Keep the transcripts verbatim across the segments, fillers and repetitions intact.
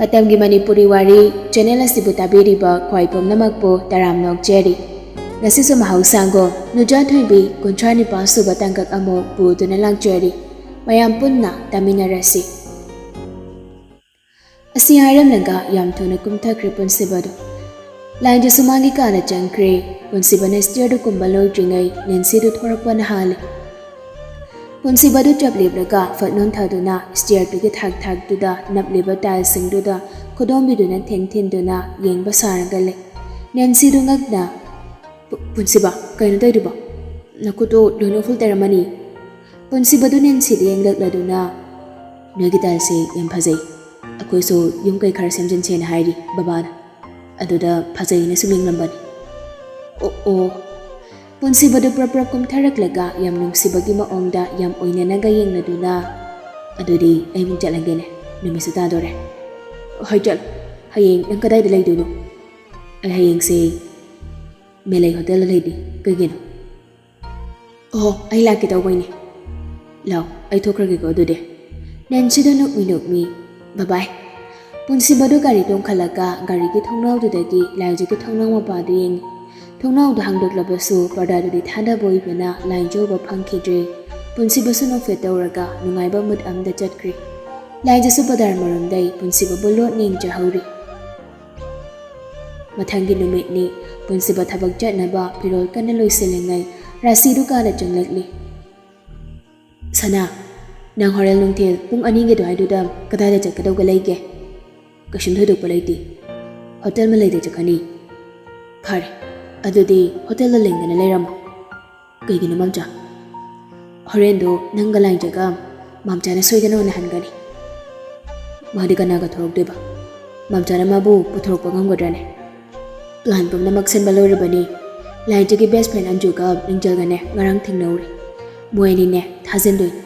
ꯃꯇꯝꯒꯤ ꯃꯅꯤꯄꯨꯔꯤ ꯋꯥꯔꯤ ꯆꯦꯅꯦꯜ ꯑꯁꯤꯕꯨ ꯇꯥꯕꯤꯔꯤꯕ ꯈ꯭ꯋꯥꯏ ꯄꯨꯝꯅꯃꯛꯄꯨ ꯇꯔꯥꯝꯅ ꯑꯣꯛꯆꯔꯤ꯫ ꯉꯁꯤꯁꯨ ꯃꯍꯧꯁꯥꯒꯨꯝ ꯅꯨꯖꯥ ꯊꯣꯏꯕꯤ ꯀꯨꯟꯊ꯭ꯔꯥ ꯅꯤꯄꯥꯜ ꯁꯨꯕ ꯇꯥꯡꯀꯛ ꯑꯃꯨꯛ ꯄꯨꯗꯨꯅ ꯂꯥꯛꯆꯔꯤ꯫ ꯃꯌꯥꯝ ꯄꯨꯟꯅ ꯇꯥꯃꯤꯟꯅꯔꯁꯤ꯫ ꯑꯁꯤ ꯍꯥꯏꯔꯝꯂꯒ ꯌꯥꯝ ꯊꯨꯅ ꯀꯨꯝꯊꯈ꯭ꯔꯦ ꯄꯨꯟꯁꯤꯕꯗꯨ꯫ ꯂꯥꯏꯟꯗꯨꯁꯨ ꯃꯥꯒꯤ ꯀꯥꯗ ꯆꯪꯈ꯭ꯔꯦ꯫ ꯄꯨꯟꯁꯤꯕꯅ ꯁ꯭ꯇꯤꯌꯔꯗꯨ ꯀꯨꯝꯕ ꯂꯣꯏꯗ꯭ꯔꯤꯉꯩ ꯅꯦꯟꯁꯤꯗꯨ ꯊꯣꯔꯛꯄꯅ ꯍꯥꯜꯂꯦ꯫ ꯄꯨꯟꯁꯤꯕꯗꯨ ꯆꯞ ꯂꯦꯞꯂꯒ ꯐꯠ ꯅꯣꯟꯊꯗꯨꯅ ꯁ꯭ꯇꯤꯌꯔꯗꯨꯒꯤ ꯊꯥꯛ ꯊꯥꯛꯇꯨꯗ ꯅꯞꯂꯤꯕ ꯇꯥꯏꯜꯁꯤꯡꯗꯨꯗ ꯈꯨꯗꯣꯝꯕꯤꯗꯨꯅ ꯊꯤꯟ ꯊꯤꯟꯗꯨꯅ ꯌꯦꯡꯕ ꯁꯥꯔꯒ ꯂꯩ꯫ ꯅꯦꯟꯁꯤꯗꯨ ꯉꯛꯅ, "ꯄꯨ-, ꯄꯨꯟꯁꯤꯕ, ꯀꯩꯅꯣ ꯇꯧꯔꯤꯗꯨꯕꯣ? ꯅꯈꯨꯠꯇꯣ ꯂꯣꯏꯅ ꯎꯐꯨꯜ ꯇꯩꯔꯝꯃꯅꯤ꯫" ꯄꯨꯟꯁꯤꯕꯗꯨ ꯅꯦꯟꯁꯤꯗ ꯌꯦꯡꯂꯛꯂꯗꯨꯅ, "ꯅꯣꯏꯒꯤ ꯇꯥꯏꯜꯁꯦ ꯌꯥꯝ ꯐꯖꯩ꯫ ꯑꯩꯈꯣꯏꯁꯨ ꯌꯨꯝ ꯀꯩ ꯈꯔ ꯁꯦꯝꯖꯤꯟꯁꯦꯅ ꯍꯥꯏꯔꯤ ꯕꯕꯥꯅ꯫ ꯑꯗꯨꯗ ꯐꯖꯩꯅ ꯁꯨꯝ ꯌꯦꯡꯂꯝꯕꯅꯤ꯫" "ꯑꯣ, ꯑꯣ꯫" ꯄꯨꯟꯁꯤꯕꯗꯨ ꯄ꯭ꯔꯞ ꯄ꯭ꯔꯞ ꯀꯨꯝꯊꯔꯛꯂꯒ ꯌꯥꯝ ꯅꯨꯡꯁꯤꯕꯒꯤ ꯃꯑꯣꯡꯗ ꯌꯥꯝ ꯑꯣꯏꯅꯅꯒ ꯌꯦꯡꯂꯗꯨꯅ, "ꯑꯗꯨꯗꯤ ꯑꯩ ꯑꯃꯨꯛ ꯆꯠꯂꯒꯦꯅꯦ, ꯅꯨꯃꯤꯠꯁꯨ ꯇꯥꯗꯣꯔꯦ꯫" "ꯍꯣꯏ, ꯆꯠꯂꯣ꯫ ꯍꯌꯦꯡ ꯅꯪ ꯀꯗꯥꯏꯗ ꯂꯩꯗꯣꯏꯅꯣ?" "ꯑꯩ ꯍꯌꯦꯡꯁꯦ ꯃꯦꯂꯩ ꯍꯣꯇꯦꯜꯗ ꯂꯩꯅꯤ꯫" "ꯀꯩꯒꯤꯅꯣ?" "ꯑꯣ, ꯑꯩ ꯂꯥꯛꯀꯦ ꯇꯧꯕꯩꯅꯦ꯫ ꯂꯥꯎ, ꯑꯩ ꯊꯣꯛꯈ꯭ꯔꯒꯦꯀꯣ ꯑꯗꯨꯗꯤ꯫" ꯅꯦꯟꯁꯤꯗꯨ ꯅꯣꯛꯃꯤ ꯅꯣꯛꯃꯤ, "ꯕꯥꯏ ꯕꯥꯏ꯫" ꯄꯨꯟꯁꯤꯕꯗꯨ ꯒꯥꯔꯤ ꯇꯣꯡꯈꯠꯂꯒ ꯒꯥꯔꯤꯒꯤ ꯊꯣꯡꯅꯥꯎꯗꯨꯗꯒꯤ ꯂꯥꯏꯖꯒꯤ ꯊꯣꯡꯅꯥꯎ ꯃꯄꯥꯗꯨ ꯌꯦꯡꯉꯤ꯫ ꯊꯣꯡꯅꯥꯎꯗꯨ ꯍꯥꯡꯗꯣꯛꯂꯕꯁꯨ ꯄꯔꯗꯥꯗꯨꯗꯤ ꯊꯥꯗꯕ ꯑꯣꯏꯕꯅ ꯂꯥꯏꯖ ꯎꯕ ꯐꯪꯈꯤꯗ꯭ꯔꯦ꯫ ꯄꯨꯟꯁꯤꯕꯁꯨ ꯅꯣꯛꯐꯦꯠ ꯇꯧꯔꯒ ꯅꯨꯡꯉꯥꯏꯕ ꯃꯨꯠ ꯑꯃꯗ ꯆꯠꯈ꯭ꯔꯦ꯫ ꯂꯥꯏꯖꯁꯨ ꯕꯖꯥꯔ ꯃꯔꯨꯝꯗꯩ ꯄꯨꯟꯁꯤꯕꯕꯨ ꯂꯣꯠꯅ ꯌꯦꯡꯖꯍꯧꯔꯤ꯫ ꯃꯊꯪꯒꯤ ꯅꯨꯃꯤꯠꯅꯤ꯫ ꯄꯨꯟꯁꯤꯕ ꯊꯕꯛ ꯆꯠꯅꯕ ꯐꯤꯔꯣꯜ ꯀꯟꯅ ꯂꯣꯏꯁꯤꯜꯂꯤꯉꯩ ꯔꯥꯁꯤꯗꯨ ꯀꯥꯗ ꯆꯪꯂꯛꯂꯤ꯫ "ꯁꯅꯥ, ꯅꯪ ꯍꯣꯔꯦꯟ ꯅꯨꯡꯊꯤꯜ ꯄꯨꯡ ꯑꯅꯤꯒꯤ ꯑꯗꯨꯋꯥꯏꯗꯨꯗ ꯀꯗꯥꯏꯗ ꯆꯠꯀꯗꯧꯕ ꯂꯩꯒꯦ?" "ꯀꯩꯁꯨꯝ ꯊꯣꯏꯗꯣꯛꯄ ꯂꯩꯇꯦ꯫ ꯍꯣꯇꯦꯜ ꯃꯂꯩꯗ ꯆꯠꯀꯅꯤ꯫" "ꯐꯔꯦ, ꯑꯗꯨꯗꯤ ꯍꯣꯇꯦꯜꯗ ꯂꯦꯡꯗꯅ ꯂꯩꯔꯝꯃꯣ꯫" "ꯀꯩꯒꯤꯅꯣ ꯃꯝꯆꯥ?" "ꯍꯣꯔꯦꯟꯗꯣ ꯅꯪꯒ ꯂꯥꯏꯖꯒ ꯃꯥꯝꯆꯥꯅ ꯁꯣꯏꯗꯅ ꯎꯅꯍꯟꯒꯅꯤ꯫" "ꯃꯥꯗꯤ ꯀꯅꯥꯒ ꯊꯣꯔꯛꯇꯣꯏꯕ? ꯃꯥꯝꯆꯥꯅ ꯃꯥꯕꯨ ꯄꯨꯊꯣꯔꯛꯄ ꯉꯝꯒꯗ꯭ꯔꯅꯦ?" "ꯄ꯭ꯂꯥꯟ ꯄꯨꯝꯅꯃꯛ ꯁꯤꯟꯕ ꯂꯣꯏꯔꯕꯅꯤ꯫ ꯂꯥꯏꯖꯒꯤ ꯕꯦꯁ ꯐ꯭ꯔꯦꯟ ꯑꯟꯖꯨꯒ ꯂꯤꯡꯖꯦꯜꯒꯅꯦ ꯉꯔꯥꯡ ꯊꯦꯡꯅꯧꯔꯦ꯫ ꯃꯣꯏ ꯑꯅꯤꯅꯦ ꯊꯥꯖꯤꯟꯗꯣꯏꯅꯤ꯫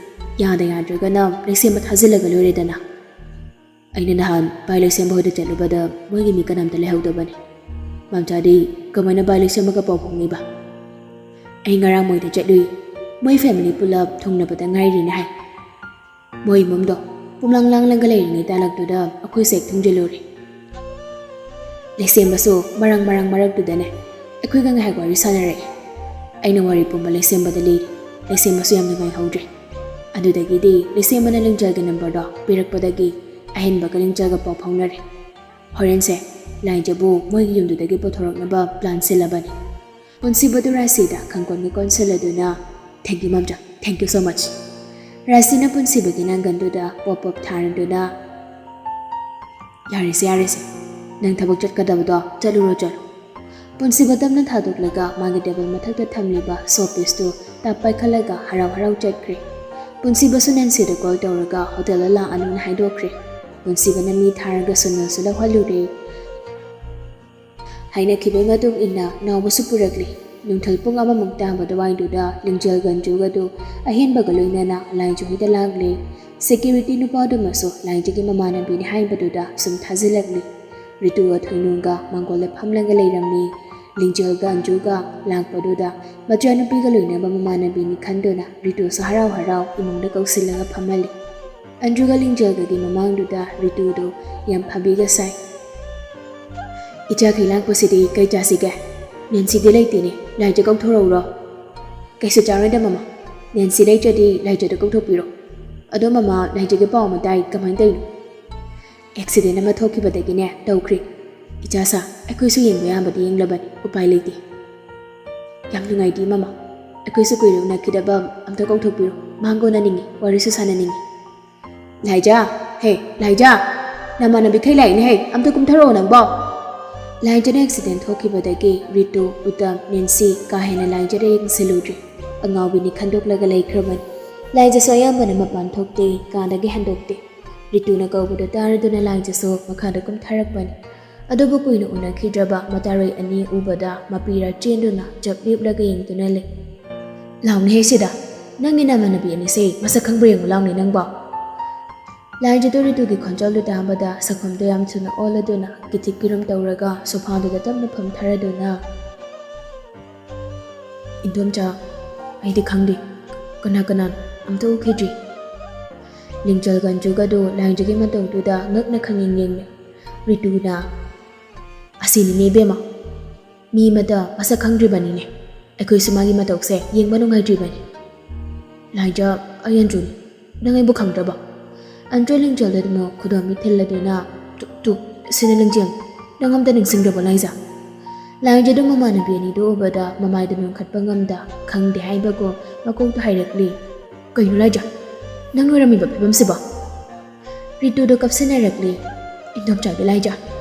ꯌꯥꯗ ꯌꯥꯗ꯭ꯔꯒꯅ ꯂꯩꯁꯦꯝꯕ ꯊꯥꯖꯤꯜꯂꯒ ꯂꯣꯏꯔꯦꯗꯅ꯫" "ꯑꯩꯅ ꯅꯍꯥꯟ ꯚꯥꯏ ꯂꯩꯁꯦꯝꯕ ꯍꯣꯏꯗ ꯆꯠꯂꯨꯕꯗ ꯃꯣꯏꯒꯤ ꯃꯤ ꯀꯅꯥꯝꯇ ꯂꯩꯍꯧꯗꯕꯅꯤ꯫ ꯃꯥꯝꯆꯥꯗꯤ ꯀꯃꯥꯏꯅ ꯚꯥꯏ ꯂꯩꯁꯦꯝꯕꯒ ꯄꯥꯎ ꯐꯥꯎꯅꯩꯕ?" "ꯑꯩ ꯉꯔꯥꯡ ꯃꯣꯏꯗ ꯆꯠꯂꯨꯏ꯫ ꯃꯣꯏ ꯐꯦꯃꯤꯂꯤ ꯄꯨꯂꯞ ꯊꯨꯡꯅꯕꯗ ꯉꯥꯏꯔꯤꯅ ꯍꯥꯏ꯫ ꯃꯣꯏ ꯏꯃꯨꯡꯗꯣ ꯄꯨꯝꯂꯥꯡ ꯂꯥꯡꯂꯒ ꯂꯩꯔꯤꯉꯩ ꯇꯥꯂꯛꯇꯨꯗ ꯑꯩꯈꯣꯏꯁꯦ ꯍꯦꯛ ꯊꯨꯝꯖꯤꯜꯂꯨꯔꯦ꯫ ꯂꯩꯁꯦꯝꯕꯁꯨ ꯃꯔꯪ ꯃꯔꯪ ꯃꯔꯛꯇꯨꯗꯅꯦ ꯑꯩꯈꯣꯏꯒ ꯉꯥꯏꯍꯥꯛ ꯋꯥꯔꯤ ꯁꯥꯟꯅꯔꯛꯑꯦ꯫ ꯑꯩꯅ ꯋꯥꯔꯤ ꯄꯨꯝꯕ ꯂꯩꯁꯦꯝꯕꯗ ꯂꯤꯔꯦ꯫ ꯂꯩꯁꯦꯝꯕꯁꯨ ꯌꯥꯝ ꯅꯨꯡꯉꯥꯏꯍꯧꯗ꯭ꯔꯦ꯫ ꯑꯗꯨꯗꯒꯤꯗꯤ ꯂꯩꯁꯦꯝꯕꯅ ꯂꯤꯡꯖꯦꯜꯒꯤ ꯅꯝꯕꯔꯗꯣ ꯄꯤꯔꯛꯄꯗꯒꯤ ꯑꯍꯦꯟꯕꯒ ꯂꯤꯡꯖꯦꯜꯒ ꯄꯥꯎ ꯐꯥꯎꯅꯔꯦ꯫ ꯍꯣꯔꯦꯟꯁꯦ ꯂꯥꯏꯖꯕꯨ ꯃꯣꯏꯒꯤ ꯌꯨꯝꯗꯨꯗꯒꯤ ꯄꯨꯊꯣꯔꯛꯅꯕ ꯄ꯭ꯂꯥꯟ ꯁꯤꯜꯂꯕꯅꯤ꯫ ꯄꯨꯟꯁꯤꯕꯗꯨ ꯔꯥꯁꯤꯗ ꯈꯪꯀꯣꯟꯒꯤ ꯀꯣꯟꯁꯤꯜꯂꯗꯨꯅ, "Thank you, ꯃꯝꯆꯥ, thank you so much꯫ ꯔꯥꯁꯤꯅ ꯄꯨꯟꯁꯤꯕꯒꯤ ꯅꯥꯡꯒꯟꯗꯨꯗ ꯄꯣꯞ ꯄꯣꯞ ꯊꯥꯔꯗꯨꯅ, "ꯌꯥꯔꯦꯁꯦ, ꯌꯥꯔꯦꯁꯦ, ꯅꯪ ꯊꯕꯛ ꯆꯠꯀꯗꯕꯗꯣ ꯆꯠꯂꯨꯔꯣ, ꯆꯠꯂꯣ꯫" ꯄꯨꯟꯁꯤꯕ ꯇꯞꯅ ꯊꯥꯗꯣꯛꯂꯒ ꯃꯥꯒꯤ ꯇꯦꯕꯜ ꯃꯊꯛꯇ ꯊꯝꯂꯤꯕ ꯁꯣꯄꯤꯁꯇꯨ ꯇꯞ ꯄꯥꯏꯈꯠꯂꯒ ꯍꯔꯥꯎ ꯍꯔꯥꯎ ꯆꯠꯈ꯭ꯔꯦ꯫ ꯄꯨꯟꯁꯤꯕꯁꯨ ꯅꯦꯟꯁꯤꯗ ꯀꯣꯜ ꯇꯧꯔꯒ ꯍꯣꯇꯦꯜꯗ ꯂꯥꯛꯑꯅꯨꯅ ꯍꯥꯏꯗꯣꯛꯈ꯭ꯔꯦ꯫ ꯄꯨꯟꯁꯤꯕꯅ ꯃꯤ ꯊꯥꯔꯒ ꯁꯨꯅꯜꯁꯨ ꯂꯧꯍꯜꯂꯨꯔꯦ꯫ ꯍꯥꯏꯅꯈꯤꯕꯒꯤ ꯃꯇꯨꯡ ꯏꯟꯅ ꯅꯥꯎꯕꯁꯨ ꯄꯨꯔꯛꯂꯦ꯫ ꯅꯨꯡꯊꯤꯜ ꯄꯨꯡ ꯑꯃꯃꯨꯛ ꯇꯥꯕ ꯑꯗꯨꯋꯥꯏꯗꯨꯗ ꯂꯤꯡꯖꯦꯜ ꯒꯟꯖꯨꯒꯗꯨ ꯑꯍꯦꯟꯕꯒ ꯂꯣꯏꯅꯅ ꯂꯥꯏꯖꯨ ꯍꯣꯏꯗ ꯂꯥꯛꯂꯦ꯫ ꯁꯦꯀ꯭ꯌꯨꯔꯤꯇꯤ ꯅꯨꯄꯥꯗꯨꯃꯁꯨ ꯂꯥꯏꯖꯒꯤ ꯃꯃꯥꯟꯅꯕꯤꯅꯤ ꯍꯥꯏꯕꯗꯨꯗ ꯁꯨꯝ ꯊꯥꯖꯤꯜꯂꯛꯂꯤ꯫ ꯔꯤꯇꯨꯒ ꯊꯣꯏꯅꯨꯒ ꯃꯥꯡꯒꯣꯜꯗ ꯐꯝꯂꯒ ꯂꯩꯔꯝꯃꯤ꯫ ꯂꯤꯡꯖꯦꯜꯒ ꯒꯟꯖꯨꯒ ꯂꯥꯛꯄꯗꯨꯗ ꯃꯆꯥꯅꯨꯄꯤꯒ ꯂꯣꯏꯅꯕ ꯃꯃꯥꯟꯅꯕꯤꯅꯤ ꯈꯟꯗꯨꯅ ꯔꯤꯇꯨꯁꯨ ꯍꯔꯥꯎ ꯍꯔꯥꯎ ꯏꯃꯨꯡꯗ ꯀꯧꯁꯤꯜꯂꯒ ꯐꯝꯍꯜꯂꯤ꯫ ꯑꯟꯗ꯭ꯔꯨꯒ ꯂꯤꯡꯖꯦꯜꯒꯒꯤ ꯃꯃꯥꯡꯗꯨꯗ ꯔꯤꯇꯨꯗꯨ ꯌꯥꯝ ꯐꯥꯕꯤꯒ ꯁꯥꯏ꯫ "ꯏꯆꯥꯈꯩ ꯂꯥꯛꯄꯁꯤꯗꯤ ꯀꯩ ꯆꯥꯁꯤꯒꯦ? ꯅꯦꯟꯁꯤꯗꯤ ꯂꯩꯇꯦꯅꯦ, ꯂꯥꯏꯖ ꯀꯧꯊꯣꯔꯛꯎꯔꯣ?" "ꯀꯩꯁꯨ ꯆꯥꯔꯣꯏꯗ ꯃꯃꯥ, ꯅꯦꯟꯁꯤ ꯂꯩꯇ꯭ꯔꯗꯤ ꯂꯥꯏꯖꯗ ꯀꯧꯊꯣꯛꯄꯤꯔꯣ꯫ ꯑꯗꯣ ꯃꯃꯥ, ꯂꯥꯏꯖꯒꯤ ꯄꯥꯎ ꯑꯃ ꯇꯥꯏ, ꯀꯃꯥꯏꯅ ꯇꯧꯔꯤꯅꯣ?" "ꯑꯦꯛꯁꯤꯗꯦꯟ ꯑꯃ ꯊꯣꯛꯈꯤꯕꯗꯒꯤꯅꯦ ꯇꯧꯈ꯭ꯔꯦ ꯏꯆꯥꯁꯥ꯫ ꯑꯩꯈꯣꯏꯁꯨ ꯌꯦꯡꯕ ꯌꯥꯕꯗꯤ ꯌꯦꯡꯂꯕꯅꯤ, ꯎꯄꯥꯏ ꯂꯩꯇꯦ꯫" "ꯌꯥꯝ ꯅꯨꯡꯉꯥꯏꯇꯦ ꯃꯃꯥ, ꯑꯩꯈꯣꯏꯁꯨ ꯀꯨꯏꯔꯦ ꯎꯅꯈꯤꯗꯕ, ꯑꯝꯇ ꯀꯧꯊꯣꯛꯄꯤꯔꯣ, ꯃꯥꯡꯒꯣꯟꯅꯅꯤꯡꯉꯤ, ꯋꯥꯔꯤꯁꯨ ꯁꯥꯟꯅꯅꯤꯡꯉꯤ꯫" "ꯂꯥꯏꯖꯥ, ꯍꯦ ꯂꯥꯏꯖꯥ, ꯅꯃꯥꯟꯅꯕꯤꯈꯩ ꯂꯥꯛꯏꯅꯦ ꯍꯦ, ꯑꯝꯇ ꯀꯨꯝꯊꯔꯛꯑꯣ ꯅꯪꯕꯣ꯫" ꯂꯥꯏꯖꯅ ꯑꯦꯛꯁꯤꯗꯦꯟ ꯊꯣꯛꯈꯤꯕꯗꯒꯤ ꯔꯤꯇꯨ, ꯎꯇꯝ, ꯅꯦꯟꯁꯤ ꯀꯥ ꯍꯦꯟꯅ ꯂꯥꯏꯖꯗ ꯌꯦꯡꯁꯤꯜꯂꯨꯗ꯭ꯔꯦ꯫ ꯑꯉꯥꯎꯕꯤꯅꯤ ꯈꯟꯗꯣꯛꯂꯒ ꯂꯩꯈ꯭ꯔꯕꯅꯤ꯫ ꯂꯥꯏꯖꯁꯨ ꯑꯌꯥꯝꯕꯅ ꯃꯄꯥꯟ ꯊꯣꯛꯇꯦ, ꯀꯥꯗꯒꯤ ꯍꯟꯗꯣꯛꯇꯦ꯫ ꯔꯤꯇꯨꯅ ꯀꯧꯕꯗꯨ ꯇꯥꯔꯗꯨꯅ ꯂꯥꯏꯖꯁꯨ ꯃꯈꯥꯗ ꯀꯨꯝꯊꯔꯛꯄꯅꯤ꯫ ꯑꯗꯨꯕꯨ ꯀꯨꯏꯅ ꯎꯅꯈꯤꯗ꯭ꯔꯕ ꯃꯇꯥꯔꯣꯏ ꯑꯅꯤ ꯎꯕꯗ ꯃꯄꯤꯔꯥ ꯆꯦꯟꯗꯨꯅ ꯆꯞ ꯂꯦꯞꯂꯒ ꯌꯦꯡꯗꯨꯅ ꯂꯩ꯫ "ꯂꯥꯎꯅꯦꯍꯦ ꯁꯤꯗ, ꯅꯪꯒꯤ ꯅꯃꯥꯟꯅꯕꯤ ꯑꯅꯤꯁꯦ ꯃꯁꯛ ꯈꯪꯕ꯭ꯔꯥ ꯌꯦꯡꯉꯨ ꯂꯥꯎꯅꯦ ꯅꯪꯕꯣ꯫" ꯂꯥꯏꯖꯗꯣ ꯔꯤꯇꯨꯒꯤ ꯈꯣꯟꯖꯦꯜꯗꯨ ꯇꯥꯕꯗ ꯁꯛꯐꯝꯗꯣ ꯌꯥꯝ ꯊꯨꯅ ꯑꯣꯜꯂꯗꯨꯅ ꯀꯤꯊꯤꯛ ꯀꯤꯔꯨꯝ ꯇꯧꯔꯒ ꯁꯣꯐꯥꯗꯨꯗ ꯇꯞꯅ ꯐꯝꯊꯔꯗꯨꯅ, "ꯏꯟꯗꯣꯝꯆꯥ, ꯑꯩꯗꯤ ꯈꯪꯗꯦ, ꯀꯅꯥ ꯀꯅꯥꯅꯣ, ꯑꯝꯇ ꯎꯈꯤꯗ꯭ꯔꯤ꯫" ꯂꯤꯡꯖꯦꯜꯒ ꯑꯟꯖꯨꯒꯗꯨ ꯂꯥꯏꯖꯒꯤ ꯃꯇꯧꯗꯨꯗ ꯉꯛꯅ ꯈꯪꯌꯦꯡ ꯌꯦꯡꯂꯦ꯫ ꯔꯤꯇꯨꯅ, "ꯑꯁꯤꯅꯤꯅꯦ ꯏꯕꯦꯝꯃ, ꯃꯤ ꯑꯃꯇ ꯃꯁꯛ ꯈꯪꯗ꯭ꯔꯤꯕꯅꯤꯅꯦ ꯑꯩꯈꯣꯏꯁꯨ꯫ ꯃꯥꯒꯤ ꯃꯇꯧꯁꯦ ꯌꯦꯡꯕ ꯅꯨꯡꯉꯥꯏꯇ꯭ꯔꯤꯕꯅꯤ꯫ ꯂꯥꯏꯖ, ꯑꯩ ꯑꯟꯖꯨꯅꯤ꯫ ꯅꯪ ꯑꯩꯕꯨ ꯈꯪꯗ꯭ꯔꯕꯣ?" ꯑꯟꯖꯨ ꯂꯤꯡꯖꯦꯜꯗ ꯑꯃꯨꯛ ꯈꯨꯗꯣꯝꯕꯤ ꯊꯤꯜꯂꯗꯨꯅ, "ꯇꯨ, ꯇꯨ, ꯁꯤꯅ ꯂꯤꯡꯖꯦꯜ꯫ ꯅꯪ ꯑꯝꯇ ꯅꯤꯡꯁꯤꯡꯗ꯭ꯔꯕꯣ ꯂꯥꯏꯖ?" ꯂꯥꯏꯖꯗꯨ ꯃꯃꯥꯟꯅꯕꯤ ꯑꯅꯤꯗꯨ ꯎꯕꯗ ꯃꯃꯥꯏꯗꯨ ꯅꯣꯟꯈꯠꯄ ꯉꯝꯗ, ꯈꯪꯗꯦ ꯍꯥꯏꯕꯒꯨꯝ ꯃꯀꯣꯛꯇꯨ ꯍꯥꯏꯔꯛꯂꯤ꯫ "ꯀꯩꯅꯣ ꯂꯥꯏꯖ, ꯅꯪ ꯂꯣꯏꯔꯝꯃꯤꯕ ꯐꯤꯕꯝꯁꯤꯕꯣ?" ꯔꯤꯇꯨꯗ ꯀꯞꯁꯤꯟꯅꯔꯛꯂꯤ꯫ "ꯏꯟꯗꯣꯝꯆꯥꯒꯤ ꯂꯥꯏꯖ,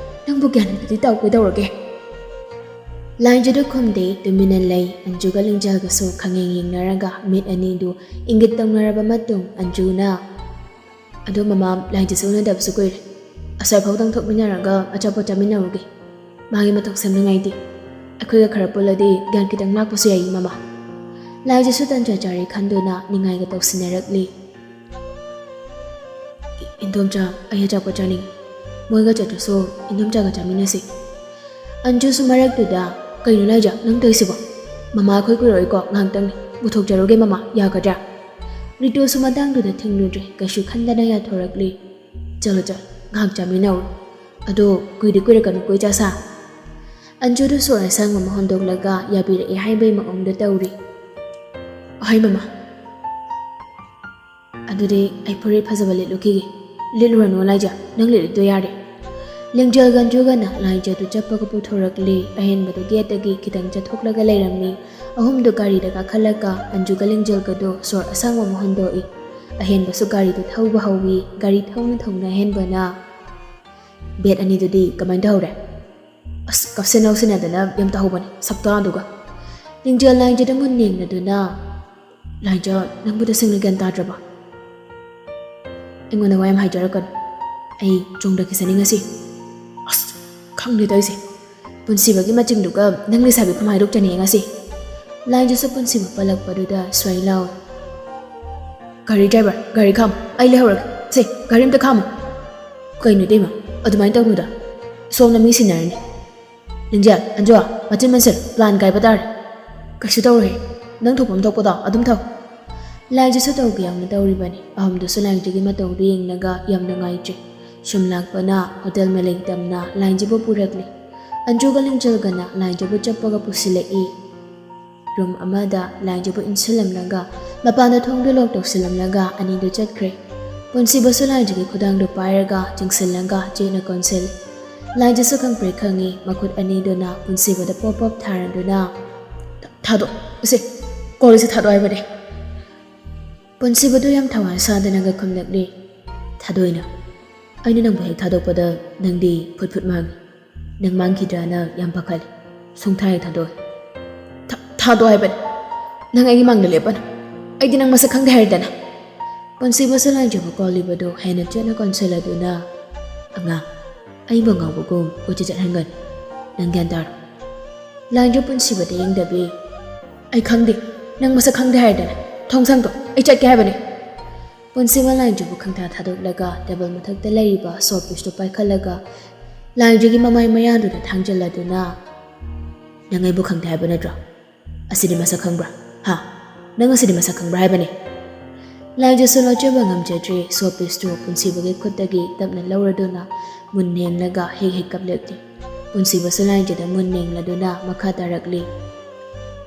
ꯅꯪꯕꯨ ꯒ꯭ꯌꯥꯟ ꯑꯝꯇꯗꯤ ꯇꯥꯎ, ꯀꯩꯗꯧꯔꯒꯦ?" ꯂꯥꯏꯖꯗ ꯈꯨꯝꯗꯦ, ꯇꯨꯃꯤꯟꯅ ꯂꯩ꯫ ꯑꯟꯖꯨꯒ ꯂꯤꯡꯖꯦꯜꯒꯁꯨ ꯈꯪꯌꯦꯡ ꯌꯦꯡꯅꯔꯒ ꯃꯤꯠ ꯑꯅꯤꯗꯨ ꯏꯪꯒꯤꯠ ꯇꯧꯅꯔꯕ ꯃꯇꯨꯡ ꯑꯟꯖꯨꯅ, "ꯑꯗꯣ ꯃꯃꯥ, ꯂꯥꯏꯖꯁꯨ ꯎꯅꯗꯕꯁꯨ ꯀꯨꯏꯔꯦ꯫ ꯑꯁ꯭ꯋꯥꯏꯐꯥꯎꯗꯪ ꯊꯣꯛꯃꯤꯟꯅꯔꯒ ꯑꯆꯥꯄꯣꯠ ꯆꯥꯃꯤꯟꯅꯔꯨꯒꯦ꯫ ꯃꯥꯒꯤ ꯃꯇꯧꯁꯦ ꯌꯥꯝ ꯅꯨꯡꯉꯥꯏꯇꯦ꯫ ꯑꯩꯈꯣꯏꯒ ꯈꯔ ꯄꯨꯜꯂꯗꯤ ꯒ꯭ꯌꯥꯟ ꯈꯤꯇꯪ ꯂꯥꯛꯄꯁꯨ ꯌꯥꯏ ꯃꯃꯥ꯫" ꯂꯥꯏꯖꯁꯨ ꯇꯟꯖꯥ ꯆꯥꯔꯦ ꯈꯟꯗꯨꯅ ꯅꯤꯡꯉꯥꯏꯒ ꯇꯧꯁꯤꯟꯅꯔꯛꯂꯤ꯫ "ꯏ-, ꯏꯟꯗꯣꯝꯆꯥ, ꯑꯩ ꯑꯆꯥꯄꯣꯠ ꯆꯥꯅꯤꯡꯉꯤ꯫ ꯃꯣꯏꯒ ꯆꯠꯇ꯭ꯔꯁꯨ ꯏꯟꯗꯣꯝꯆꯥꯒ ꯆꯥꯃꯤꯟꯅꯁꯤ꯫" ꯑꯟꯖꯨꯁꯨ ꯃꯔꯛꯇꯨꯗ, "ꯀꯩꯅꯣ ꯂꯥꯏꯖ, ꯅꯪ ꯇꯧꯔꯤꯁꯤꯕꯣ? ꯃꯃꯥ ꯑꯩꯈꯣꯏ ꯀꯨꯏꯔꯛꯑꯣꯏꯀꯣ, ꯉꯥꯏꯍꯥꯛꯇꯪꯅꯤ꯫ ꯄꯨꯊꯣꯛꯆꯔꯨꯒꯦ ꯃꯃꯥ, ꯌꯥꯒꯗ꯭ꯔꯥ?" ꯔꯤꯇꯨꯁꯨ ꯃꯇꯥꯡꯗꯨꯗ ꯊꯤꯡꯂꯨꯗ꯭ꯔꯦ, ꯀꯩꯁꯨ ꯈꯟꯗꯅ ꯌꯥꯊꯣꯔꯛꯂꯤ꯫ "ꯆꯠꯂꯣ, ꯆꯠꯂꯣ, ꯉꯥꯏꯍꯥꯛ ꯆꯥꯃꯤꯟꯅꯧꯔꯣ꯫ ꯑꯗꯣ ꯀꯨꯏꯗꯤ ꯀꯨꯏꯔꯛꯀꯅꯨꯀꯣ ꯏꯆꯥꯁꯥ꯫" ꯑꯟꯖꯨꯗꯨ ꯁꯣꯔ ꯑꯁꯥꯡꯕ ꯑꯃ ꯍꯣꯟꯗꯣꯛꯂꯒ ꯌꯥꯕꯤꯔꯛꯑꯦ ꯍꯥꯏꯕꯒꯤ ꯃꯑꯣꯡꯗ ꯇꯧꯔꯤ꯫ "ꯍꯣꯏ ꯃꯃꯥ꯫ ꯑꯗꯨꯗꯤ ꯑꯩ ꯐꯨꯔꯤꯠ ꯐꯖꯕ ꯂꯤꯠꯂꯨꯈꯤꯒꯦ꯫" "ꯂꯤꯠꯂꯨꯔꯅꯨ ꯂꯥꯏꯖ, ꯅꯪ ꯂꯤꯠꯂꯤꯗꯣ ꯌꯥꯔꯦ꯫" ꯂꯤꯡꯖꯦꯜꯒ ꯑꯟꯖꯨꯒꯅ ꯂꯥꯏꯖꯗꯨ ꯆꯠꯄꯒ ꯄꯨꯊꯣꯔꯛꯂꯤ꯫ ꯑꯍꯦꯟꯕꯗꯨ ꯒꯦꯠꯇꯒꯤ ꯈꯤꯇꯪ ꯆꯠꯊꯣꯛꯂꯒ ꯂꯩꯔꯝꯃꯤ꯫ ꯑꯍꯨꯝꯗꯨ ꯒꯥꯔꯤꯗ ꯀꯥꯈꯠꯂꯒ ꯑꯟꯖꯨꯒ ꯂꯤꯡꯖꯦꯜꯒꯗꯨ ꯁꯣꯔ ꯑꯁꯥꯡꯕ ꯑꯃ ꯍꯣꯟꯗꯣꯛꯏ꯫ ꯑꯍꯦꯟꯕꯁꯨ ꯒꯥꯔꯤꯗꯨ ꯊꯧꯕ ꯍꯧꯏ꯫ ꯒꯥꯔꯤ ꯊꯧꯅ ꯊꯧꯅ ꯑꯍꯦꯟꯕꯅ, "ꯕꯦꯠ ꯑꯅꯤꯗꯨꯗꯤ ꯀꯃꯥꯏꯅ ꯇꯧꯍꯧꯔꯦ?" "ꯑꯁ, ꯀꯞꯁꯤꯟ ꯂꯥꯎꯁꯤꯟꯅꯗꯅ ꯌꯥꯝ ꯇꯧꯍꯧꯕꯅꯤ, ꯁꯛꯇꯥꯗꯨꯒ꯫" ꯂꯤꯡꯖꯦꯜ ꯂꯥꯏꯖꯗ ꯃꯨꯟꯅ ꯌꯦꯡꯂꯗꯨꯅ, "ꯂꯥꯏꯖ, ꯅꯪꯕꯨ ꯇꯁꯦꯡꯅ ꯒ꯭ꯌꯥꯟ ꯇꯥꯗ꯭ꯔꯕ?" "ꯑꯩꯉꯣꯟꯗ ꯋꯥ ꯌꯥꯝ ꯍꯥꯏꯖꯔꯛꯀꯅꯨ꯫ ꯑꯩ ꯆꯣꯡꯊꯈꯤꯁꯅꯤ ꯉꯁꯤ꯫" "ꯑꯁ, ꯈꯪꯗꯦ ꯇꯧꯔꯤꯁꯦ꯫ ꯄꯨꯟꯁꯤꯕꯒꯤ ꯃꯆꯤꯡꯗꯨꯒ ꯅꯪ ꯂꯩꯁꯥꯕꯤ ꯐꯝ ꯍꯥꯏꯗꯣꯛꯆꯅꯤ ꯉꯁꯤ꯫" ꯂꯥꯏꯖꯁꯨ ꯄꯨꯟꯁꯤꯕ ꯄꯜꯂꯛꯄꯗꯨꯗ ꯁ꯭ꯋꯥꯏ ꯂꯥꯎꯏ꯫ "ꯒꯥꯔꯤ ꯗ꯭ꯔꯥꯏꯚꯔ, ꯒꯥꯔꯤ ꯈꯥꯝꯃꯨ, ꯑꯩ ꯂꯩꯍꯧꯔꯒꯦ꯫ ꯁꯦ, ꯒꯥꯔꯤ ꯑꯝꯇ ꯈꯥꯝꯃꯨ꯫" "ꯀꯩꯅꯣ ꯏꯇꯩꯃ, ꯑꯗꯨꯃꯥꯏꯅ ꯇꯧꯅꯨꯗ꯫ ꯁꯣꯝꯅ ꯃꯤ ꯁꯤꯟꯅꯔꯅꯤ꯫" "ꯂꯤꯡꯖꯦꯜ, ꯑꯟꯖꯨ, ꯃꯆꯤꯟ ꯃꯟꯁꯤꯜ, ꯄ꯭ꯂꯥꯟ ꯀꯥꯏꯕ ꯇꯥꯔꯦ꯫" "ꯀꯩꯁꯨ ꯇꯧꯔꯣꯏ, ꯅꯪ ꯊꯣꯛꯐꯝ ꯊꯣꯛꯄꯗꯣ ꯑꯗꯨꯝ ꯊꯧ꯫" ꯂꯥꯏꯖꯁꯨ ꯇꯧꯒꯦ ꯌꯥꯎꯅ ꯇꯧꯔꯤꯕꯅꯤ꯫ ꯑꯍꯨꯝꯗꯨꯁꯨ ꯂꯥꯏꯖꯒꯤ ꯃꯇꯧꯗꯨ ꯌꯦꯡꯂꯒ ꯌꯥꯝ ꯅꯨꯡꯉꯥꯏꯇ꯭ꯔꯦ꯫ ꯁꯨꯝ ꯂꯥꯛꯄꯅ ꯍꯣꯇꯦꯜ ꯃꯂꯤꯛ ꯇꯝꯅ ꯂꯥꯏꯖꯕꯨ ꯄꯨꯔꯛꯂꯦ꯫ ꯑꯟꯖꯨꯒ ꯂꯤꯡꯖꯦꯜꯒꯅ ꯂꯥꯏꯖꯕꯨ ꯆꯞꯄꯒ ꯄꯨꯁꯤꯜꯂꯛꯏ꯫ ꯔꯨꯝ ꯑꯃꯗ ꯂꯥꯏꯖꯕꯨ ꯏꯟꯁꯤꯜꯂꯝꯂꯒ ꯃꯄꯥꯟꯗ ꯊꯣꯡꯗꯨ ꯂꯣꯛ ꯇꯧꯁꯤꯜꯂꯝꯂꯒ ꯑꯅꯤꯗꯨ ꯆꯠꯈ꯭ꯔꯦ꯫ ꯄꯨꯟꯁꯤꯕꯁꯨ ꯂꯥꯏꯖꯒꯤ ꯈꯨꯗꯥꯡꯗꯨ ꯄꯥꯏꯔꯒ ꯆꯤꯡꯁꯤꯜꯂꯒ ꯆꯦꯠꯅ ꯀꯣꯟꯁꯤꯜꯂꯤ꯫ ꯂꯥꯏꯖꯁꯨ ꯈꯪꯄ꯭ꯔꯦꯛ ꯈꯪꯉꯤ꯫ ꯃꯈꯨꯠ ꯑꯅꯤꯗꯨꯅ ꯄꯨꯟꯁꯤꯕꯗ ꯄꯣꯞ ꯄꯣꯞ ꯊꯥꯔꯗꯨꯅ, "ꯊꯥꯗꯣꯛ, ꯁꯦ, ꯀꯣꯜ ꯑꯁꯤ ꯊꯥꯗꯣꯛ ꯍꯥꯏꯕꯅꯦ꯫" ꯄꯨꯟꯁꯤꯕꯗꯨ ꯌꯥꯝ ꯊꯋꯥꯏ ꯁꯥꯗꯅꯒ ꯈꯨꯝꯂꯛꯂꯤ꯫ "ꯊꯥꯗꯣꯛꯏꯅ꯫ ꯑꯩꯅ ꯅꯪꯕꯨ ꯍꯦꯛ ꯊꯥꯗꯣꯛꯄꯗ ꯅꯪꯗꯤ ꯐꯨꯠ ꯐꯨꯠ ꯃꯥꯡꯉꯤ꯫ ꯅꯪ ꯃꯥꯡꯈꯤꯗ꯭ꯔꯥꯅ ꯌꯥꯝ ꯄꯥꯈꯠꯂꯤ꯫ ꯁꯨꯡꯊꯥ ꯍꯦꯛ ꯊꯥꯗꯣꯛꯑꯣꯏ꯫" "ꯊꯥ-, ꯊꯥꯗꯣꯛ ꯍꯥꯏꯕꯅꯤ꯫ ꯅꯪ ꯑꯩꯒꯤ ꯃꯥꯡꯗ ꯂꯦꯞꯄꯅꯨ꯫ ꯑꯩꯗꯤ ꯅꯪ ꯃꯁꯛ ꯈꯪꯗꯦ ꯍꯥꯏꯔꯗꯅ꯫" ꯄꯨꯟꯁꯤꯕꯁꯨ ꯂꯥꯏꯖꯕꯨ ꯀꯣꯜꯂꯤꯕꯗꯨ ꯍꯦꯟꯅ ꯆꯦꯠꯅ ꯀꯣꯟꯁꯤꯜꯂꯗꯨꯅ, "ꯑꯉꯥꯡ, ꯑꯩꯕꯨ ꯉꯥꯎꯕꯒꯨꯝ ꯀꯣꯏꯆꯠ ꯆꯠꯍꯟꯒꯅꯨ꯫ ꯅꯪ ꯒ꯭ꯌꯥꯟ ꯇꯥꯔꯣ꯫" ꯂꯥꯏꯖ ꯄꯨꯟꯁꯤꯕꯗ ꯌꯦꯡꯗꯕꯤ, "ꯑꯩ ꯈꯪꯗꯦ꯫ ꯅꯪ ꯃꯁꯛ ꯈꯪꯗꯦ ꯍꯥꯏꯔꯗꯅ꯫ ꯊꯣꯡ ꯁꯥꯡꯗꯣꯛ, ꯑꯩ ꯆꯠꯀꯦ ꯍꯥꯏꯕꯅꯤ꯫" ꯄꯨꯟꯁꯤꯕ ꯂꯥꯏꯖꯕꯨ ꯈꯪꯊꯥ ꯊꯥꯗꯣꯛꯂꯒ ꯇꯦꯕꯜ ꯃꯊꯛꯇ ꯂꯩꯔꯤꯕ ꯁꯣ ꯄꯤꯁꯇꯨ ꯄꯥꯏꯈꯠꯂꯒ ꯂꯥꯏꯖꯒꯤ ꯃꯃꯥꯏ ꯃꯌꯥꯗꯨꯗ ꯊꯥꯡꯖꯜꯂꯗꯨꯅ, "ꯅꯪ ꯑꯩꯕꯨ ꯈꯪꯗꯦ ꯍꯥꯏꯕ ꯅꯠꯇ꯭ꯔꯣ? ꯑꯁꯤꯗꯤ ꯃꯁꯛ ꯈꯪꯕ꯭ꯔꯥ? ꯍꯥ? ꯅꯪ ꯑꯁꯤꯗꯤ ꯃꯁꯛ ꯈꯪꯕ꯭ꯔꯥ ꯍꯥꯏꯕꯅꯤ?" ꯂꯥꯏꯖꯁꯨ ꯂꯣꯠꯆꯕ ꯉꯝꯖꯗ꯭ꯔꯦ꯫ ꯁꯣ ꯄꯤꯁꯇꯨ ꯄꯨꯟꯁꯤꯕꯒꯤ ꯈꯨꯠꯇꯒꯤ ꯇꯞꯅ ꯂꯧꯔꯗꯨꯅ ꯃꯨꯟ ꯌꯦꯡꯂꯒ ꯍꯦꯛ ꯍꯦꯛ ꯀꯞꯂꯛꯂꯤ꯫ ꯄꯨꯟꯁꯤꯕꯁꯨ ꯂꯥꯏꯖꯗ ꯃꯨꯟ ꯌꯦꯡꯂꯗꯨꯅ ꯃꯈꯥ ꯇꯥꯔꯛꯂꯤ꯫